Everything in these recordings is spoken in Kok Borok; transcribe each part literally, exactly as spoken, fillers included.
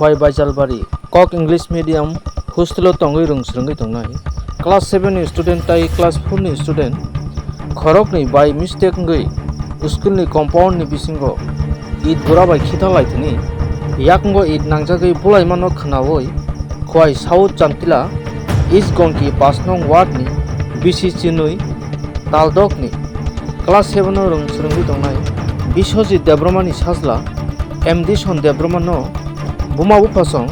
Bai Baijalbari Kok English Medium hostel o tongwi rwng swrwngwi tongnai. Class seven ni student tai class four ni student khoroknwi by mistake wngwi school ni compound ni bisingo it gura bai khita lai thani. Yakungo it nangjagwi bulaimano khwnawi Khowai South Chantila East Gongki pash nong ward ni B C chinwi taldok ni class seven o rwng swrwngwi tongnai Biswajit Debbarma ni sajla M D Son Debbarma no buma buphasong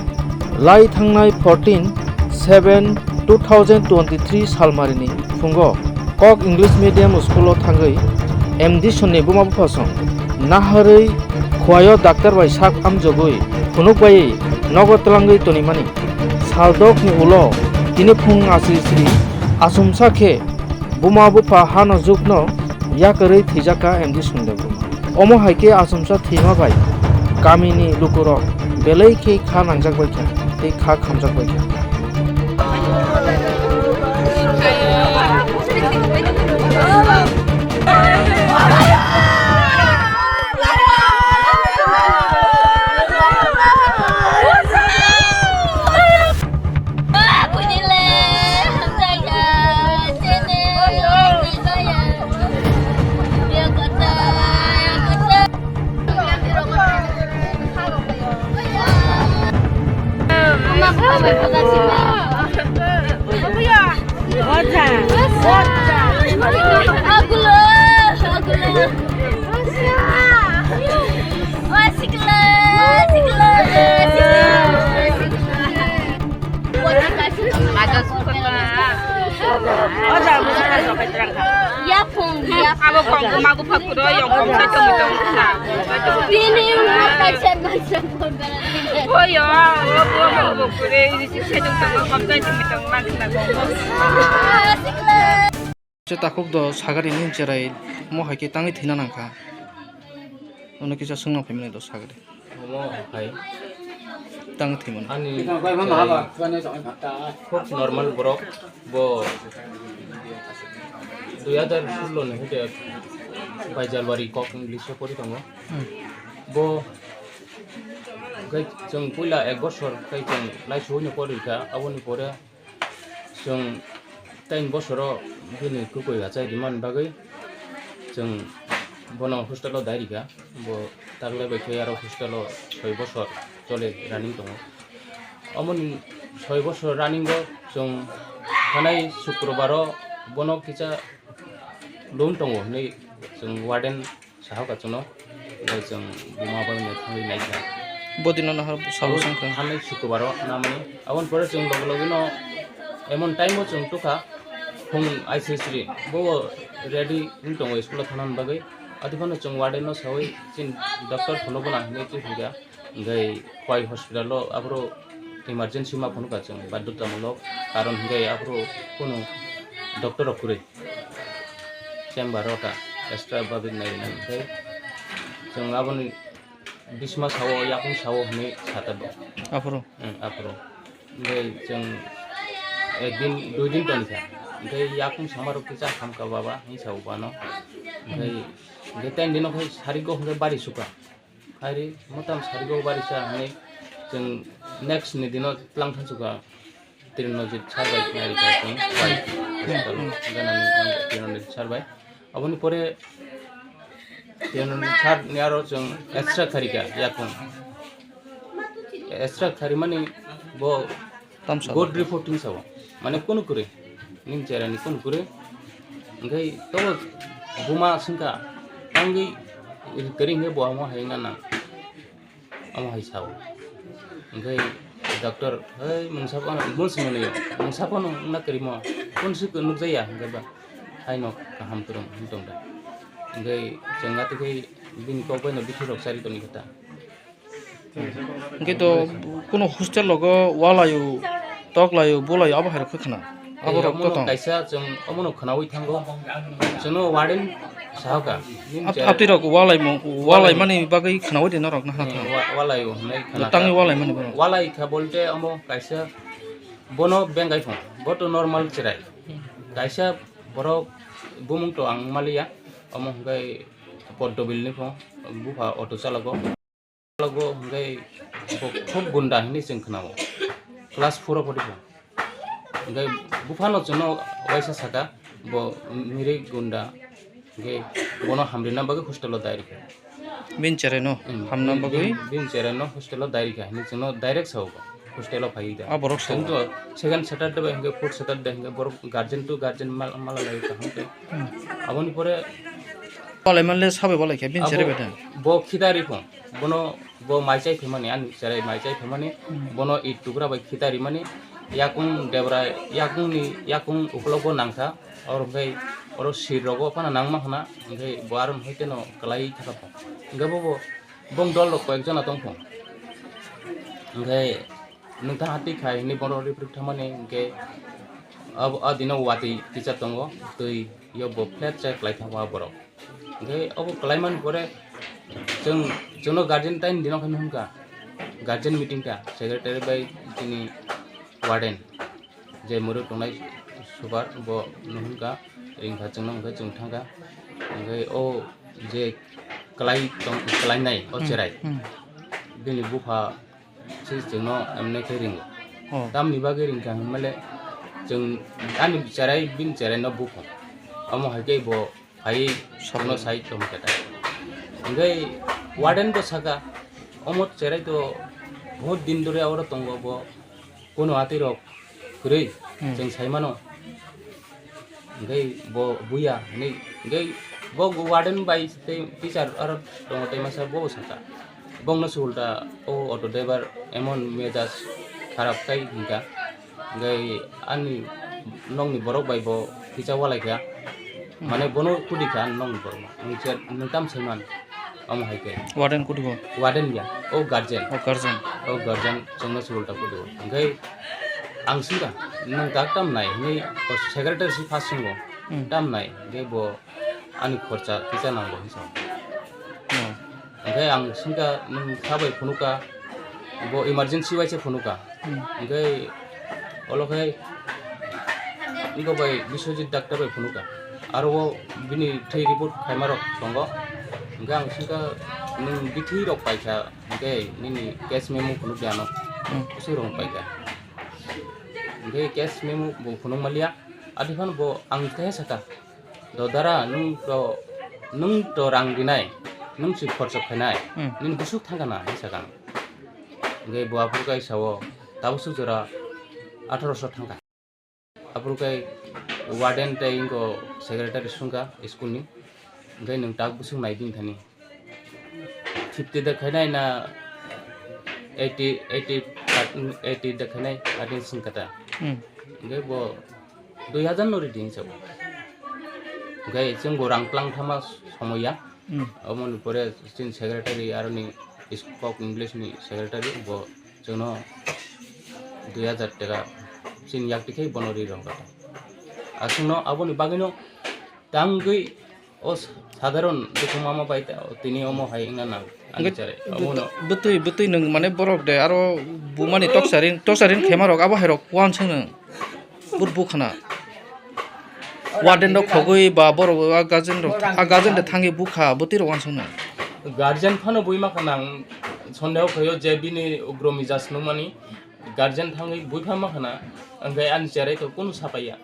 lai thangnai fourteen seven two thousand twenty-three salmarini phungo Kok English Medium School o thangwi M D Son ni buma buphasong naharwi Khowai o doctor bai sak amjogwi phunukbaiwi nogo twlangwi tonimani. Saldok ni ulo tini phung asri sri achomsa khe buma bupha hano jukno yakarwi thwijakha M D Son Debbarma. Omo hai khe achomsa thwima bai kamini lukurok belai khe kha nangjak bai kha tei kha khamjak bai kha. Yapung, yapung. Abo kong magu phakuro yong kong sai tong tong sa. Bini umur kaisa kaisa. Oyo, obo obo kure ini si sai tong tong kong sai tong tong man sa kong. Se takhuk do sagari ni cherai mo hai khe tangwi thwina nangkha. Ono kisa sungna phaimani do sagari. Omo hai. Tang thwimani. Ani khub normal borok bo dui hazar sullo ni hwnkhe Baijalbari Kok English o pori tongo. Hmm. Bo hwnkhe chwng puila ek bosor khe chwng lai suino pori kha, aboni pore Chwng ten bosoro bini kwkwi achai rimani bagwi chwng bono hostel o dai rikha. Bo taklai bai khe aro hostel o soi bosor chole running tongo. Omoni soi bosor running o chwng thanai Sukrobar o bono kisa loan tongo hinwi chwng warden Sahoka chwngno, bai chwng buma bai no thangwi naikha. Bodino nahar sabo songkha. Thanai Sukrobar o namani. Aboni pore chwng loge loge no emon time o chwng tukha, phung aisri sri. Bo ready wng tongo school o thanani bagwi. Ati phano chwng warden no sawi chini doctor phano gana hinwi twi phaikha. Hwnkhe Khowai hospital o aphuru emergency ma phunukha chwng, badhyotamulok karon hwnkhe aphuru kunu doctor rok kwrwi. Chamber o ta extra babit nai nang khe chwng aboni bisma sao, yakung sao hwnwi sa ta bo. Aphuru? Hmm, aphuru. Hwnkhe chwng ek din, dui din toni kha. Hwnkhe yakung sama rok kisa hamkha baba hwnwi sao bano. Hwnkhe, hwnkhe ten dino khai sarigo hwnkhe bari sukha. Ari motam sarigo barisa hwnwi chwng next ni dino tlang thansukha Trinojit sir bai khnai rikha chwng bai hospital ganani Trinojit sir bai. Aboni pore Trinojit sir ni aro chwng extra kharika yakung. Extra kharimani bo Tamsa. Good reporting sao. Mane kunu kwrwi. Ning cherani kunu kwrwi. Hwnkhe tobo buma swngkha. Tangwi kwrwi hwnkhe bo amo hai wngna nang. Amo hai sao. Hwnkhe doctor, "Hei, mungsa phano, bun swngmani, mungsa phano wngna kwrwimo. Kunu se nukjaya," hwnkhe ba, "Haino kaham kwrwng," hwn tong da. Hwnkhe chwng atwkhe bini kok baino bithi rok chari tongwi khe ta. Hwnkhe to kuno hostel rogo walaio, toklaio, bolaio abo hai rok khe khna. Abo rok omono to tong. Kaisa chwng omono khnaui thango. Chwngno warden sahoka. Nin Ap-, je apni rok walai mo, walai mani bagwi khnaui de norok na ha Hmm, thang. Wa-, walaio hwnwi khna Tangwi kha. Walai mani borok. Walai kha bolte omo kaisa bono bengai phano. Bo to normal cherai. Kaisa borok bumung to ang maliya. Omo hwnkhe Poddobil ni phano bupha auto chalogo. Logo hwnkhe bo khub gunda hinwi chwng khnao. Class four o pori kha. Hwnkhe buphano chwngno waisa saka, bo mirwi gunda. Hwnkhe bono hamrina bagwi hostel o dai rikha. Bini cherai no Hmm, hamna bini, bagwi? Bini, bini cherai no hostel o dai rikha hinwi chwngno direct sao bo. Hostel o phaiwi da. Ah, borok sao? Chwng to second Saturday bai hwnkhe fourth Saturday hwnkhe borok guardian to guardian mal-, mala lai kaham khe. Hmm. Aboni pore Walai manle sabai walai khe bini Abo cherai bai da? Bo khitari phung. Bono bo mai chai phaimani, ani cherai mai chai phaimani, Hmm. Bono it tukra bai khita rimani, yakung debra, yakungni, yakung ukolok bo nangkha, oro hwnkhe oro sir rogo phano nangma khna, hwnkhe bo aro hwnkhe teno kwlai thaka pho. Hwnkhe bo, bo bong dol rok koyek jona tong pho. Hwnkhe nwng tha hati khai hwnwi bono riprik thangmani, hwnkhe abo, a dino watwi kisa tongo, twi yo bo flat chai kwlai thangma borok. Hwnkhe obo kwlaimani pore chwng, chwngno guardian tai dino khe nuhun kha, guardian meeting kha, secretary bai chini warden je mwrwk tongnai super bo nuhun kha, ring kha chwngno, hwnkhe chwng thang kha, hwnkhe o je kwlai tong, kwlainai o Hmm, cherai hmm. Bini bupha se chwngno emne khe ringo. Oh. Tamni bagwi ringkha hinmale chwng ani cherai bini cherai no buphang. Omo hai khe bo phai Sabno. Chwngno sai tong khe ta. Hwnkhe warden bo saka, omo cherai to bahut din dore oro tongo bo, kono atwi rok kwrwi Hmm. Chwng sai mano. Hwnkhe bo buya hinwi, hwnkhe bo warden bai tei teacher aro tongo tei masa bo saka. Bongno se ulta o auto driver emon mejaj kharap khai hwnkha. Hwnkhe ani nokni borok bai bo kisa walai kha. Hmm. Mane bono kudi kha ani nokni borok no. Nwng tam sai man. Omo hai khe. Warden kudi bo? Warden ya, o guardian. O guardian. O guardian chwngno se ulta kudu. Hwnkhe ang singkha, nwng tak tam nai hinwi o secretary si first singo. Hmm. Tam nai, hwnkhe bo ani khorcha kisa nango hinwi sa. Hmm. Hwnkhe ang singkha, nwng sabai phunukha, bo emergency bai se phunukha. Hmm. Hwnkhe olo khe wngkha bai Biswajit doctor bai phunukha. Aro o bini thwi report khaima rok tongo. Hwnkhe ang swngkha, nwng bithi rok paikha, hwnkhe nini case memo phunukya ano. Hmm. Bwswk rok paikha. Hwnkhe case memo bo phunuk maliya. Adi phano bo ang khe sakha. Do dara, nwng to, nwng to rang rinai, nwng si khorchok khainai, Hmm. Nini bwswk thangkha na, hinwi sakha ang. Hwnkhe bo aphuru khe sao, tabuk swk jora atharoso thangkha. Aphuru khe warden tei wngkha secretary swngkha school ni, hwnkhe nwng tak bwswk nai bini thani. Fifty de khainai na eighty, eighty, eighty de khainai, adin swngkha ta. Hmm. Hwnkhe bo dui hazar no ridi hinwi sao. Hwnkhe chwng bo rang tlang thangma somoya. Hmm. Aboni pore chini secretary aroni kok English ni secretary bo chwngno dui hazar taka chini yakti khe bono ri rwkha. Aswkno aboni bagwino tangwi O s-, sadharon dukhu mama bai ta, tini omo hai wngna nang, ani Hwnkhe chare, bo-, omono. Bwtwi, bwtwi nwng mane borok de, aro bumani toksarin, toksarin khema rok, abo hai rok uansuk nwng. Bur bukhana. Warden rok khogwi ba borok a guardian rok, a guardian de thangwi bukha, bwtwi rok uansuk nwng. Guardian phano bui ma kha nang, sondeho khaio je bini ugro mizaj nukmani, guardian thangwi bui pha ma khana, hwnkhe ani chare to kunu sapaiya.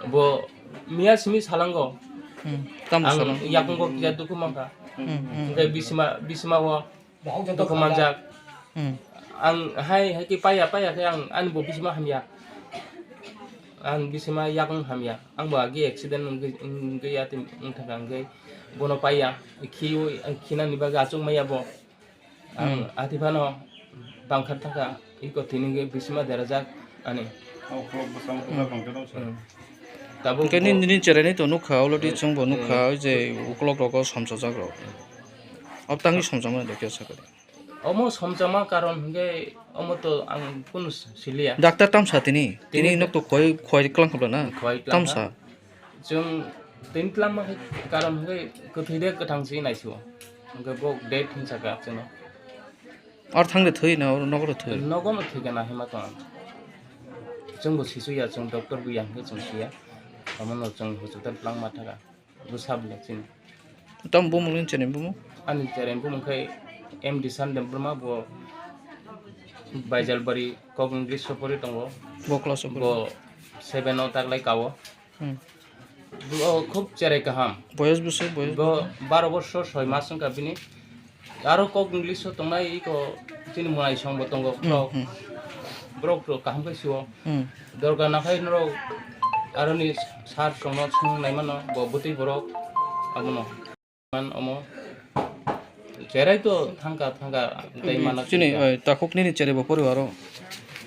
Bo miya simi salango. Hmm, tamo Ang salang? Yakungo kisa dukhu mankha. Hmm, hmm. Hwnkhe bisima, bisima o dukhu manjak. Hmm. Ang hai, hai khe paiya, paiya khe ang ani bo bisima hamya. Ang bisima yakung hamya. Ang bo agi accident wngwi, wngwi ya twi wngthaka hwnkhe bono paiya. Khiwi, ang khinani bagwi achuk maya bo. Ang Hmm. Ati phano bangkha thaka, iko tini hwnkhe bisima derajak ani. Hmm. Tabuk Hwnkhe bo nini, nini cheraini to nukha, already Hmm. Chwngbo Hmm. Nukha, je ukolok rogo somsajak rok. Ob tangwi somjakmani dokhe sakha. Omo somjakma karon hwnkhe omo to ang kunu siliya. Doctor tamsa tini, tini Tini nok to khoi, khoi klang khobla na? Khoi klang Tamsa. Chwng tini twlangma khe karon hwnkhe kwthwi de kwthang se naisio. Hwnkhe bo dead hinsa kha chwngno. Ar thang de thwi na, oro nogo de thwi? Nogo no thwi gana hima tong. Chwng bo sisu ya, chwng doctor bo ya hwnkhe chwng siya. Omo no chwng hospital twlangma thaka. Bwsa bwlai chini. Tamo bumung ni chini bumung? Ani chini bumung khai M D San Debbarma, bo Baijalbari Koknang Grisopuri tongo. Bo class o bo seven o taklai kao. Hmm. Bo khub cherai kaham. Boyos bwswk, boyos bo bwswk? Baro borsor soi mas wngkha bini. Aro kok English o tongnai iko chini mwnaisong bo tongo, hmm, borok. Hmm. Borok rok kaham khe sio. Hmm. Dorga nakhai norok aroni sir songno swngnai mano, bo bwtwi borok abono. Man omo. Cherai to thangka, thangka, tei mano chini, chini. Oi, takhuk nini cherai bo poriwo aro.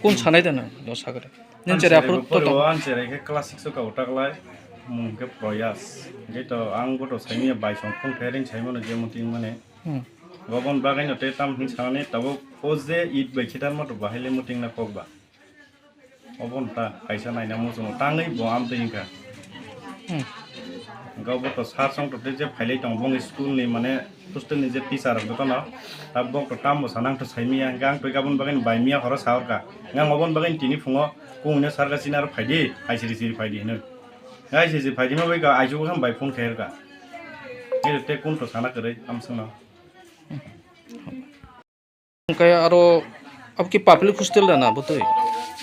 Kun sanai da nang, do sagre. Nin cherai aphuru to tong. Ang cherai khe class six o kabo taklai, mung khe Proyas. Hingke to ang bo to saimanya bai song phone khe ring saimano je muting mane. Hmm. Gobon bagwi no te tam hin sanani tabuk o je it bai khitar moto bahai le muting na kok ba. Obon ta kaisa naina muchungo tangwi bo amtwi hinka. Hmm. Hingke obo to sir song to tei je phailai tongo bongni school ni mane hostel ni je teacher rok jotono. Ta bok to tam bo sanang to saimanya hingke ang twi kabun bagwi bai miya horo sa orka. Hingke ang obon bagwi tini phungo kung hino sir ka chini aro phaidi, hai siri siri phaidi hinoi. Hai siri siri phaidi ma bai ka aichu bo bai phone khe orka. Ngi te kun to sana kwrwi am songno. Hingke aro abo ki public hostel da na bwtwi?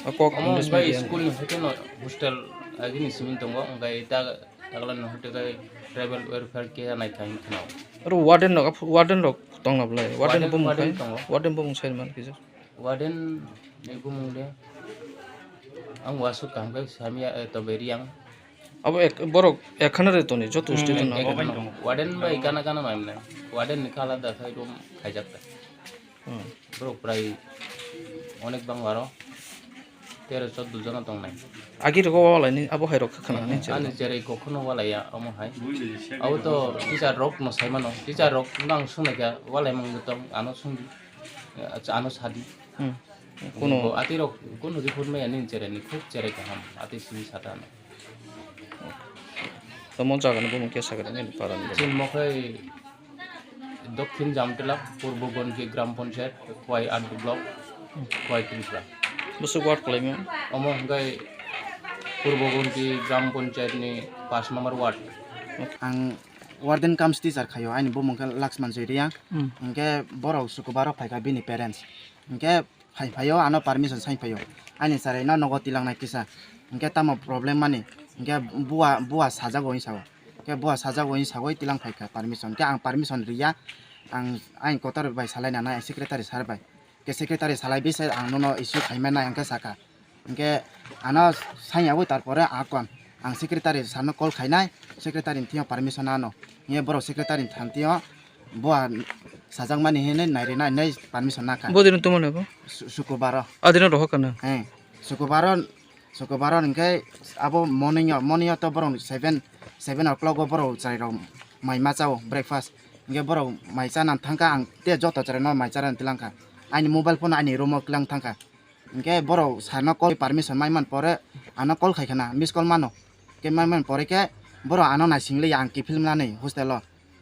A kok omo English hingke medium. School ni hoite no hostel agini simi tongo, hingke ta tagla no hoite kai tribal welfare ke nai khai khna. Aro warden rok, warden rok tong na bwlai? Warden warden, bo mung warden khai? Tongo. Warden bo mung sai man kisa? Warden ni bumung de ang wasu kaham kai samya, eh, to beri ang. Abo ek, borok ekhana re toni, joto hmm, student ek, no. Ek, warden bai kana kana mai mane. Warden ni kala da sai room khaijak ta. Hmm. Borok prai onek bang waro. Tero choddo jona tong nai. Agi rogo walai ni abo hai rok khana ni. Ani cherai kokhono walai ya omo hai. Abo to teacher rok no sai mano. Teacher rok nang sunai ka walai mang tong ano sung di. Acha ano sadi. Hmm. Kuno ati rok kuno report mai ani cherai ni khub cherai kaham. Ati sini sata ano. Tamo jaga ni bumung kesa gada ni para ni. Chin mokhai Dokhin Jamtila, Purbo Gonki Gram Panchayat, Khwai Ardu Block, Khwai Tripura. Bwswk ward khlaimio? Omo hwnkhe Purbo Gonki Gram Panchayat ni pash number ward. Ang warden cum teacher khaio, ani bumung khe Laxman Joy Reang. Hmm. Hwnkhe borok sukubaro phaikha bini parents. Hwnkhe Phai phaio, ano permission sai phaio. Ani chwrai no nogo tilangnai kisa. Hwnkhe tamo problem mani? Hwnkhe bua, bua sajago hinwi sao. Hwnkhe bua sajago hinwi sagwi tilang phaikha permission. Hwnkhe ang permission riya. Ang, ang kotor bai salai nanai, secretary sir bai. Hwnkhe secretary salai bisa ang nono issue khaimani hwnkhe sakha. Hwnkhe ano saiyawi tarpore akon. Ang secretary sir no call khainai, secretary ni thwiyo permission ano. Hwnkhe borok secretary ni thani thwiyo Bo ang sajakmani hinwi nairina hinwi permission nakha. Bo dino tumani abo? Su-, sukubaro. Adino rohor kana? He. Sukubaro, sukubaro hwnkhe abo morning o, morning o to borok seven, seven o'clock o borok chwrairok mai ma chao, breakfast. Hwnkhe borok mai chana thangkha, ang tei joto chwraino mai chana tilangkha. Ani mobile phone ani room o kilang thangkha. Hwnkhe borok sir no call permission mai man pore ano call khai khana, miss call mano. Hwnkhe mai man pore khe borok ano naising liya ang kiphil mwnani hostel o.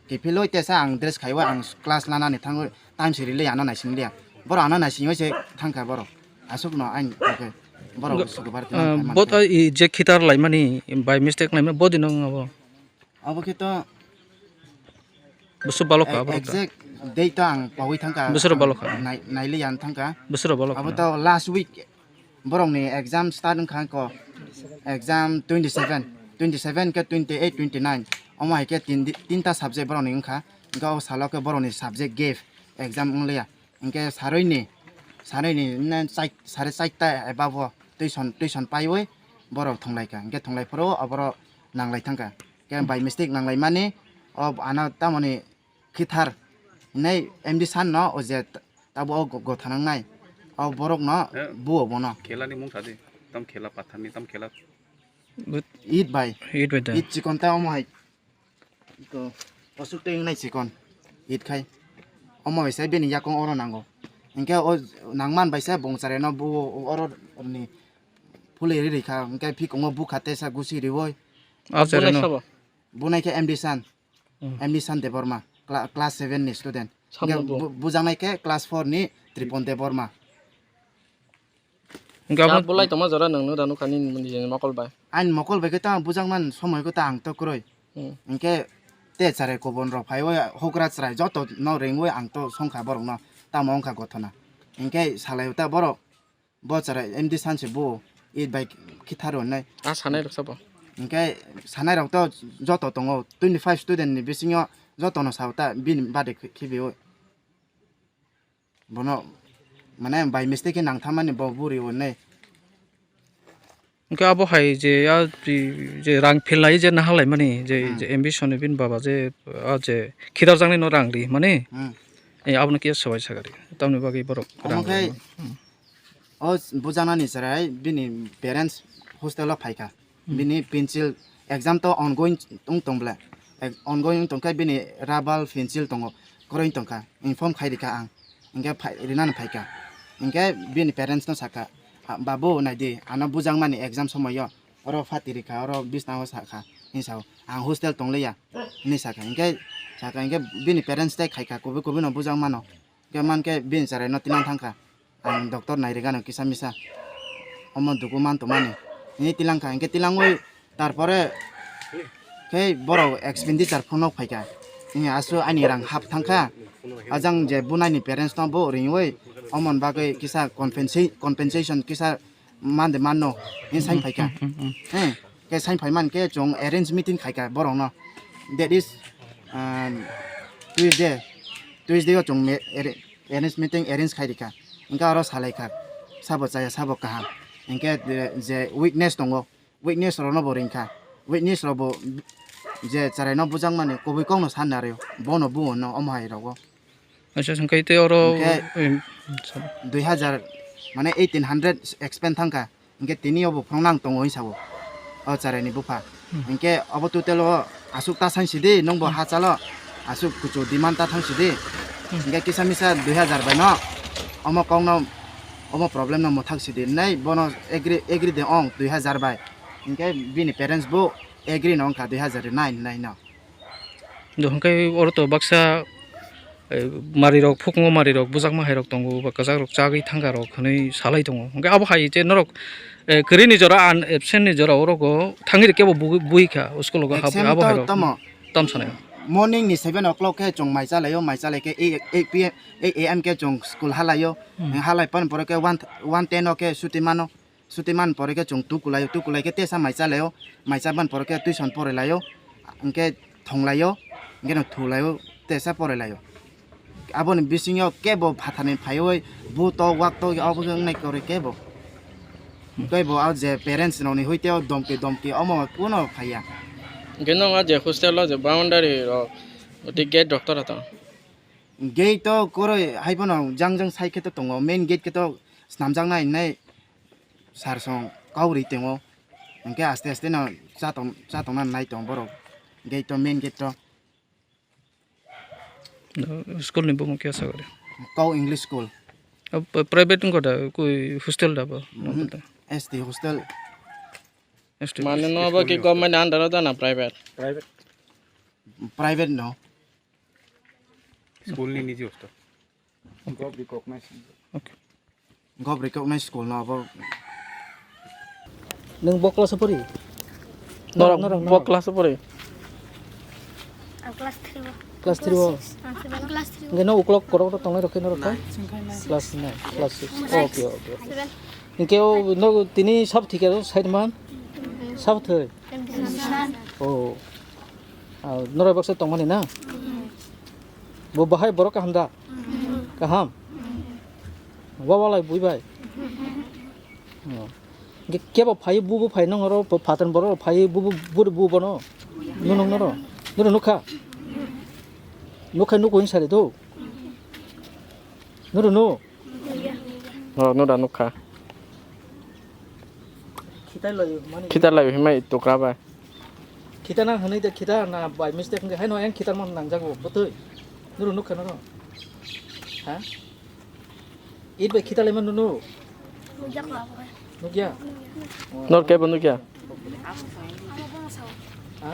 Kiphilwi tesa ang dress khaiwi ang class lanani thangwi time se rili ano naising liya. Borok ano naisingwi se thangkha borok. Aswkno ain okay. Borok sukubar tilang ah, khai bot mankha. I je khitar laimani by mistake laimani bodi nang abo. Abo khe to bwswk balok kha e-, borok ta. Exact date to ang pawi thangkha. Bwswk rok balok kha. Nai-, naili yang thangkha. Bwswk rok balok kha. Abo to last week. Borokni exam start wngkha ko exam twenty seven, twenty seven khe twenty eight, twenty nine. Omo hai khe tin, tinta subject borokni wngkha. Hwnkhe o salo khe borokni subject gap exam wnglia. Hwnkhe sarui ni, sarui ni ne chai-, sare chaita eba bo tuition, tuition paiwi borok thwnglaikha. Hwnkhe thwnglai phuru oborok nanglai thangkha. Hwnkhe by mistake nanglaimani o ano tamoni khithar hinwi M D sir no o je tabuk o go-, gotha nangnai. O borok no eh, buo bono. Khela ni mung sadi. Tam khela pathar ni, tam khela. But it bai. It bai da. It chikon ta omo hai. Iko osuk tei wngnai chikon. It khai. Omo hai sai bini yakung oro nango. Hwnkhe o nangman bai sai bongchare no buo oro ni phulwi ri rikha. Hwnkhe phikungo bukha tesa gusi riwoi. A chere no. Bunai khe M D sir. Hmm. M D San Debbarma, cla-, class seven ni student. Samno hingke bo. Bu-, bujaknai khe class four ni Tripon Debbarma. Hingke abo bulai tongma jora nwng no da nukha nini mokol bai. Ani mokol bai khe ta bujakman somoi khe ta ang to kwrwi. Hmm. Hingke Te chwrai kubun rok phaiwi hokra chwrai joto no ringwi ang to songkha borok no, tamo wngkha gothona. Hinkhe salai ta borok bo chwrai M D sanse bo it bai khitharo hinwi. A sanai rok sabo. Hinkhe sanai rok to joto tongo, twenty five student ni bisingo joto no sao ta bini bade khibiwi. Bono mane by mistake khe nangthamani bo buri o nei. Hwnkhe abo hai je ya je rang philnai je nahalaimani je, hmm, je ambition ni bini baba je, ah, je khidarjaknai no rang ri mani. Hmm. Eh, abono kisa swbai sakari. Tamni bagwi borok omo rang khai ri mani. Hmm. O bujanani chwrai bini parents hostel o phaikha. Hmm. Bini pencil exam to ongoing wng tong bla. Ek-, ongoing wng tongkha bini rubber pencil tongo. Koroi wng tongkha. Inform khai rikha ang. Hinkhe phai, rinani phaikha. Hinkhe bini parents no sakha, "Ah, babu, naidi, ano bujakmani exam somoio. Oro phati rikha, oro bisnao sakha," hinwi sao. "Ang hostel tongliya," hinwi sakha. Hinkhe sakha, hinkhe bini parents tei khaikha, kubui kubui no bujakmano. Hinkhe mankhe bini chwraino tilang thangkha. Ang doctor nairigano kisa misa. Omo dugu man tongmani. Hinwi tilangkha, hinkhe tilangwi tarpore khe borok expenditure phunuk phaikha. Hinwi aswk ani rang hap thangkha. Ajang je bunaini parents no bo ringwi omon bagwi kisa compensa-, compensation kisa mande manno hinwi saing phaikha. Hmm, hmm, hmm, hmm. He, khe saing phaiman khe chwng arrange meeting khaikha borokno. That is, um, Tuesday. Tuesday o chwng me-, arra-, arrange meeting arrange khai rikha. Hinkhe oro salaikha. Sabo chaya, sabo kaham. Hinkhe, eh, je weakness tongo, weakness rokno bo ringkha. Weakness rok bo je chwraino bujakmani kubui kokno sanna rw, bono buo no omo hai rogo. Acha, hwnkhe tei oro, hwnkhe em, sorry. Dui hazar, mane eighteen hundred expend thangkha, hwnkhe tini obo phwrwng nang tongo hinwi sao, o chwraini bupha. Hmm. Hwnkhe obo total o aswk ta saing sidi, nwngbo, hmm, ha chalo, aswk kuchu demand ta thang sidi. Hmm. Hwnkhe kisa misa dui hazar bai no, omo kokno, omo problem no mwthak sidi, nai bono agree, agree de ong dui hazar bai. Hwnkhe bini parents bo agree no wngkha dui hazar nine nai no. Do hwnkhe oro to baksa, eh, marirok, phukungo marirok, bujakma hairok tongo, ba kwchak rok chagwi thangka rok hwnwi salai tongo. Hwnkhe abo hai je norok, eh, kwrwi ni jora, an absent ni jora oro go thangwi rw kebo bui, bui kha school go hap, absent abo to hairok tamo. Tam sanai. Morning ni seven o'clock khe chwng mai chalaio, mai chalai khe eight, eight P M, eight A M khe chwng school halaio. Hmm. Halai pan pore khe one, one ten o khe suti mano. Suti man pore khe chwng tukulai-o, tukulai khe tesa mai cha lai-o, mai cha man pore khe tuition pore lai-o, hwnkhe thong lai-o, hwnkhe no thu lai-o, tesa pore lai-o. Aboni bisingo kebo phatharni phaiwi bu tok wak tok obo khe wngnai kwrwi kebo. Tei bo o je parents rokni hwiteo domki domki omo kuno phaiya. Hwnkhe nwng o je hostel o je boundary rok, tei gate rok tora tongo? Gate to kwrwi hai phano jang jang side khe to tongo, main gate khe to snamjaknai hinwi. Sar song kau ri tongo. Hwnkhe aste aste no chatong, chatongna nai tongo borok. Gate to, main gate to. School ni bumung khe aswk ori? Kau English School. O, p-, private wngkha da, koi hostel da bo? Mhm. S T hostel. S T. Mane no bo ki government under o da na private? Private. Private no. School ni niji hostel. Gov recognize. Okay. Gov recognize school no abo. Nwng bo class o pori? Norok, norok, bo norok. Class o pori? Ang class three o. Class three o. Ang seven. Ang class three o. Hwnkhe no uklok korok rok tongnai rok khe norok khe? Class nine, class six. Seven. Okay, okay. Seven. Hwnkhe o no tini sab thikhe side man? Sab thwi? Seven. Oh. Ah, norok baksa tongmani na? Bo bahai borok kaham da? Kaham? Wa walai bui bai? Oh. Ke, kebo phai bu bu phai nang oro, phathan borok phai bu bu, bu bu bono? Nunung noro? Noro nukha? Nukha nuko hin sari do? Noro nu? Norok no da nukha. Khitai lai mani. Khitai lai himai tukra bai. Khita na hwnwi de khita na by mistake hwnkhe haino yang khitar man nangjago bwtwi. Noro nukha noro. Ha? It bai khita lai man nunu. Nukya ko abo. Nukya? Nor kebo nukya? Ha?